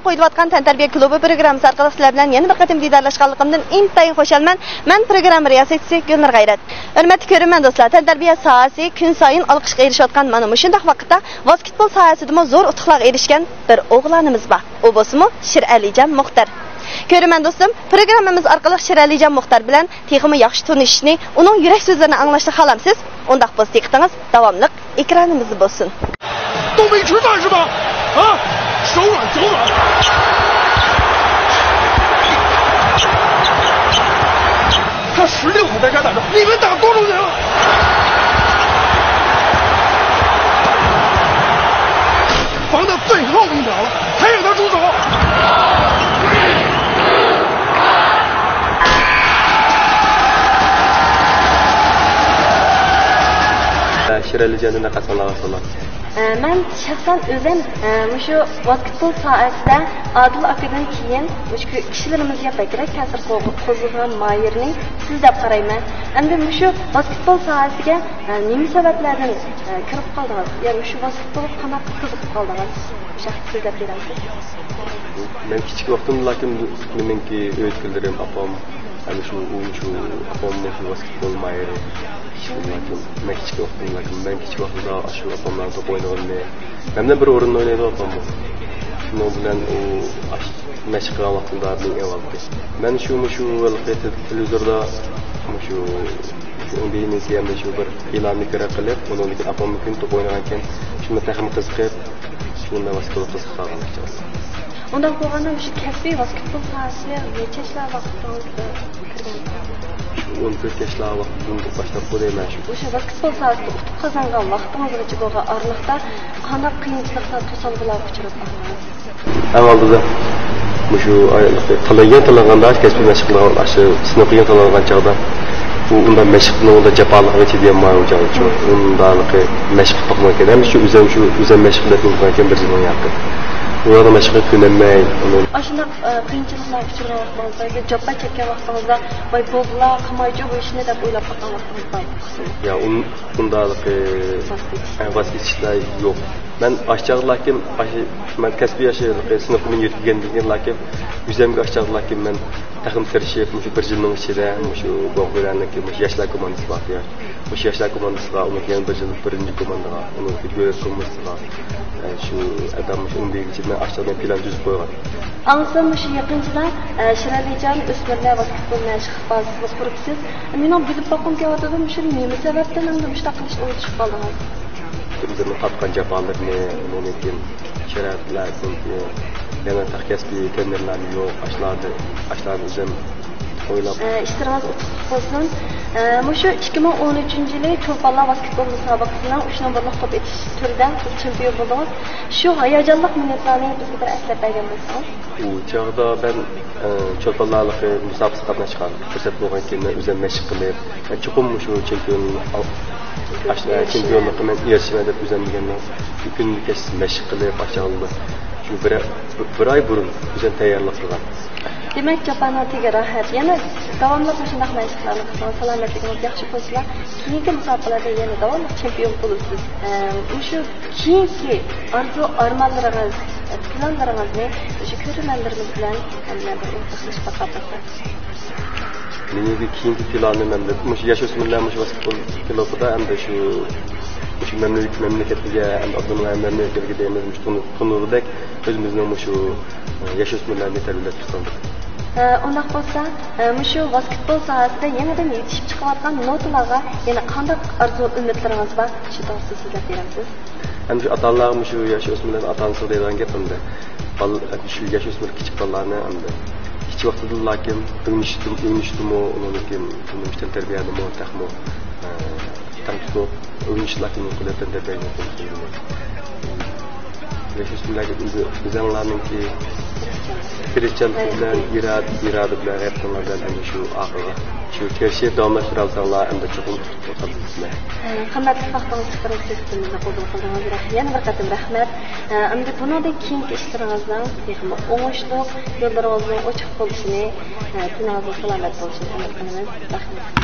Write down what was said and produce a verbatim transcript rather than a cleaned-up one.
قويۇلۇۋاتقان تەنتەربىيە كۇلۇبى پروگراممىسى ئارقىلىق سىلەر بىلەن يەنە بىر قېتىم دىدارلاشقانلىقىمدىن ئىنتايىن خۇشالمەن. مەن پروگرامما رىياسەتچىسى گۈلنۇر غەيرەت. ھۆرمەتلىك كۆرۈرمەن دوستلار، تەنتەربىيە ساھەسى كۈن سايىن ئالقىشقا ئېرىشىۋاتقان مانا مۇشۇنداق ۋاقىتتا ۋاسكېتبول ساھەسىدىمۇ زور ئۇتۇقلارغا ئېرىشكەن بىر ئوغلانىمىز بار. ئۇ بولسىمۇ شىرئەلىجان مۇختەر. كۆرۈرمەن دوستۇم، پروگراممىمىز ئارقىلىق شىرئەلىجان مۇختەر بىلەن تېخىمۇ ياخشى تونۇشۇشنى، ئۇنىڭ يۈرەك سۆزلىرىنى ئاڭلاشنى خالامسىز؟ ئۇنداق بولسا دىققىتىڭىز داۋاملىق ئېكرانىمىزدا بولسۇن. 都没吃饭是吧？啊，手软手软。他十六个在该打球，你们打多少人啊？防到最后一秒了，还让他出手。 شىرئەلىجاندىن دىققەت قىلىڭلار. ئە، مەن شەخسەن ئۆزۈم، ئە، مۇشۇ ۋاسكېتبول ساھەسىدە ئادىل ئاكىدىن كېيىن مۇشۇ كىشىلىرىمىزگە بەكرەك تەسىر قوزغىغان ماھىرنى سىز دەپ قارايمەن. ئەمدى مۇشۇ ۋاسكېتبول ساھەسىگە، ئە، نېمە سەۋەبلەردىن، ئە، كىرىپ قالدىڭىز؟ يا مۇشۇ ۋاسكېتبولغا قانداق قىزىقىپ قالدىڭىز؟ شەخسەن سۆزلەپ بېرەمسىز؟ مەن كىچىك ۋاقتىمدىن لېكىن مېنىڭكى ئۆيدىكىلىرىم، ئاپام، ھەم شۇ، ئۇ، شۇ، ئاپاممۇ شۇ ۋاسكېتبول ماھىرى. لېكىن مەن كىچىك ۋاقتىمدىن، لېكىن مەن كىچىك ۋاقتىمدا شۇ ئاپام بىلەن توپ ئوينىغىنىنى، مەن بىلەن بىر ئورۇندا ئوينايدۇ ئاپاممۇ. شۇنىڭ بىلەن ئۇ ئاش-، مەشىق قىلغان ۋاقتىمدا مېنى ئېلىۋالدى. مەن شۇ، مۇشۇ ھېلىقى تېلېۋىزوردا مۇشۇ، شۇ ئېن بى ئېينىڭكى ھەمدە شۇ بىر ئېلاننى كۆرۈپ قېلىپ، ئۇنىڭدىن كېيىن ئاپام كۈندە توپ ئوينىغانكەن، شۇنى تېخىمۇ قىزىقىپ، شۇنى ۋاسكېتبولغا قىزىقىپ قالغان. ئۇنداق بولغاندا مۇشۇ كەسپىي ۋاسكېتبول ساھەسىگە نەچچە ياشلار ۋاقتىڭىزدا كىرگەن؟ ئون تۆت ياشلار ۋاقتىدىن باشلاپ بولدى مەن شۇ. مۇشۇ ۋاسكېتبول ساھەسىدە ئۇتۇق قازانغان ۋاقتىڭىزغىچە بولغان ئارىلىقتا قانداق قىيىنچىلىقلار، توسالغۇلارغا ئۇچراپ قالدىڭىز؟ ئەڭ ئالدىدا مۇشۇ تاللانغان، تاللانغاندا كەسپىي مەشىق قىلىدىغان، ئاشۇ سىنىپقا تاللانغان چاغدا، ئۇ ئۇنداق مەشىقنىڭ ئۇنداق جاپالىقىغا چىدىيالماي ئۇ چاغدا. ئۇنداقلىقى مەشىق قىلىپ باقمىغان ئىكەن. ھەم شۇ ئۆزۈم، شۇ ئۆزۈم مەشىق قىلىپ ئولتۇرغان ئىكەن بىر يىلنىڭ ياقى. ئۇلارنىڭ مەشىقىگە كۆنەلمەي، ئۇنى ئاشۇنداق، ئە، قىيىنچىلىقلارغا ئۇچرىغان ۋاقتىڭىزدا، جاپا چەككەن ۋاقتىڭىزدا، ۋاي بولدىلا، قىلمايچۇ بۇ ئىشنى دەپ ئويلاپ باققان ۋاقتىڭىز بارمۇ؟ يا، ئۇن-، ئۇنداقلىقى، ۋاز كېچىش. ئە، ۋاز كېچىشلەر يوق. مەن ئاشۇ چاغدىلىكىن، ئاشۇ، مەن كەسپىي ئاشۇ سىنىپنى يۆتكىگەندىن كېيىنلىكىن، ئۆزۈمگە ئاشۇ چاغدىلىكىن مەن تېخىمۇ تىرىشىپ، مۇشۇ بىر يىلنىڭ ئىچىدە مۇشۇ گۇاڭخۇەيلەننىڭكى مۇشۇ ياشلار كوماندىسى بار. مۇشۇ ياشلار كوماندىسىغا، ئۇنىڭ كېيىن بىر يىل بىرىنچى كوماندىغا، ئۇنىڭ كېيىن دۆلەت كوماندىسىغا، ئە، شۇ ئادەم مۇشۇ ئون بىرگىچە مەن ئاشۇ چاغدا پىلان تۈزۈپ قويغان. ئاڭلىسام، مۇشۇ يېقىنچىدا، ئە، شىرئەلىجان ئۆسمۈرلەر ۋاسكېتبول مەشىق بازىسىنى قۇرۇپسىز. مېنىڭ بىلىپ باققۇم كېلىۋاتىدۇ، مۇشۇ نېمە سەۋەبتىن ئەمدى مۇشۇنداق قىلىشقا ئولتۇرۇشۇپ قالدىڭىز؟ ئۆزىنىڭ تارتقان جاپالىرىنى، ئۇنىڭدىن كېيىن شارائىتلار، يەنە تېخى كەسپىي ترېنېرلارمۇ يوق، ئاشۇلارنى، ئاشۇلارنى ئۆزۈم ئويلاپ. ئە، ئىشلىرىڭىز ئۇتۇقلۇق بولسۇن. ئە، مۇشۇ ئىككى مىڭ ئون ئۈچىنچى يىلى چولپانلار ۋاسكېتبول مۇسابىقىسىنىڭ ئۈچ نومۇرلۇق توپ ئېتىش تۈرىدە سىز چېمپىيون بولدىڭىز. شۇ ھاياجانلىق مىنۇتلارنى بىزگە بىر ئەسلەپ بەرگەن بولسىڭىز. ئۇ چاغدا مەن، ئە، چولپانلارلىقى مۇسابىقىسىگە قاتناشقان پۇرسەت بولغانكىن، مەن ئۆزۈم مەشىق قىلىپ، مەن چوقۇم مۇشۇ چېمپىيون، ئاش-، ئە، چېمپىيونلۇققا مەن ئېرىشىمەن دەپ ئۆزۈم دېگەندىن كۈندە كەچ مەشىق قىلىپ، ئاشۇ چاغدا شۇ بىر، بىر ئاي بۇرۇن ئۆزۈم تەييارلىق قىلغان. دېمەك، جاپانىڭ تېگى راھەت. يەنە داۋاملىق مۇشۇنداق مەشىقلەرنى قىلسىڭىز، سالامەتلىكىڭىز ياخشى بولسىلا، كېيىنكى مۇسابىقىلەردە يەنە داۋاملىق چېمپىيون بولىسىز. ئە، مۇشۇ كېيىنكى ئارزۇ ئارمانلىرىڭىز، پىلانلىرىڭىزنى مۇشۇ كۆرۈرمەنلىرىمىز بىلەن بىر ئورتاقلىشىپ باقاپ باقساق. مېنىڭكى كېيىنكى پىلانىم ئەمدى مۇشۇ ياش ئۆسمۈرلەر مۇشۇ ۋاسكېتبول كۇلۇبىدا ئەمدى شۇ، مۇشۇ مەملىكەتلىككە، ئەمدى ئابدۇنىڭ مەملىكەتلىكىگە دەيمىز، مۇشۇ تونۇ-، تونۇرىدەك ئۆزىمىزنىڭ مۇشۇ، ئە، ياش ئۆسمۈرلەرنى تەربىيەلەپ چىقىمىز. ئە، ئۇنداق بولسا، ئە، مۇشۇ ۋاسكېتبول ساھەسىدە يېڭىدىن يېتىشىپ چىقىۋاتقان نوتىلارغا يەنە قانداق ئارزۇ ئۈمىدلىرىڭىز بار؟ شۇ توغرىسىدا سۆزلەپ بېرەمسىز؟ ئەمدى شۇ ئاتا-ئانىلارغا، مۇشۇ ياش ئۆسمۈرلەرنىڭ ئاتا-ئانىسىغا دەيدىغان گەپ ئەمدى. بال-، شۇ ياش ئۆسمۈر كىچىك بالىلارنى ئەمدى كىچىك ۋاقتىدىلا كىم ئۆگىنىشتىمۇ، ئۆگىنىشتىمۇ، ئۇنىڭدىن كېيىن تەنتەربىيەدىمۇ تېخىمۇ، ئە، تەڭ تۇتۇپ، ئۆگىنىشلا كىم قىلىپ تەنتەربىيەگە يېتىشىمىز. ياش ئۆسمۈرلەرگە ئۆزى-، ئۆزۈڭلارنىڭكى تىرىشچانلىقى بىلەن، ئىراد-، ئىرادە بىلەن، غەيرىتىڭلار بىلەن ئەمدى شۇ ئاخىرىغا شۇ تىرىشىپ داۋاملاشتۇرالساڭلار، ئەمدى چوقۇم قىممەت ۋاقتىڭىزنى چىقىرىپ سۆھبىتىمىزنى قوبۇل قىلدىڭىز. يەنە بىر قېتىم رەھمەت. ئەمدى بۇنىڭدىن كېيىنكى ئىشلىرىڭىزنىڭ تېخىمۇ ئوڭۇشلۇق، يوللىرىڭىزنىڭ ئوچۇق بولۇشىنى، تېنىڭىزنىڭ سالامەت بولۇشىنى ئۈمىد قىلىمىز. رەھمەت.